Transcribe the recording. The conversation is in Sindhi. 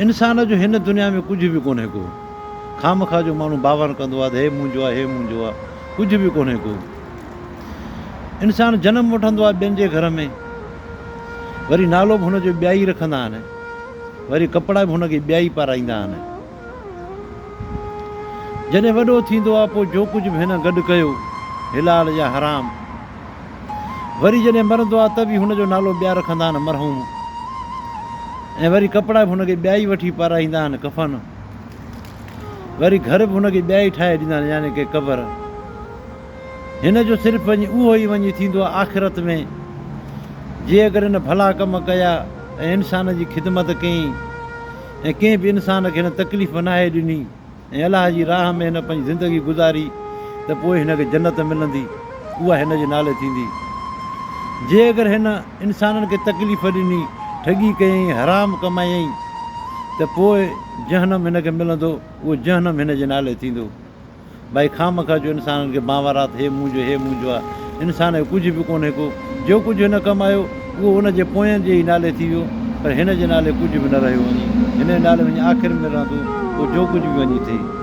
انسان جو هن دنيا ۾ ڪجهه به ڪونهي ڪو. خامخواه جو ماڻهو باور ڪندو آهي ته هي منهنجو آهي، هي منهنجو آهي. ڪجهه به ڪونهي ڪو. انسان جنم وٺندو آهي ٻين جي گهر ۾. وري نالو به هن جو ٻيا ئي رکندا آهن. وري ڪپڙا به هن کي ٻيا ئي پارائيندا آهن. جڏهن وڏو ٿيندو آهي پوء جو ڪجهه به هن گڏ ڪيو، حلال يا حرام، وري جڏهن مرندو آهي ته به هن جو نالو ٻيا رکندا آهن مرحوم ۽ وري ڪپڙا به هن کي ٻيا ئي وٺي پارائيندا آهن ڪفن وري گهر به هن کي ٻيا ئي ٺاهي ڏيندا آهن يعني ڪي قبر هن جو صرف وڃي اهو ئي وڃي ٿيندو آهي آخرت ۾ جي اگر هن ڀلا ڪم ڪيا ۽ انسان جي خدمت ڪئي ۽ ڪنهن به انسان کي هن تڪليف ناهي ڏني ۽ الله جي راهه ۾ هن پنهنجي زندگي گذاري ته پوء هن کي جنت ملندي، اها هن جي نالي ٿيندي. جي اگر هن انسانن کي تڪليف ڏني، ٺڳي ڪيائين، حرام ڪمايائين ته پوء جهنم هن کي ملندو، اهو جهنم هن جي نالي ٿيندو. ڀائي خامخواه جو انسانن کي بانورات هي منهنجو هي منهنجو آ. انسان جو ڪجهه به ڪونهي ڪو. جو ڪجهه هن ڪمايو اهو ان جي پوين جي ئي نالي ٿي ويو پر هن جي نالي ڪجهه به نه رهيو وڃي هن جي نالي وڃي آخر ۾ رهندو پوء جو ڪجهه به وڃي ٿئي.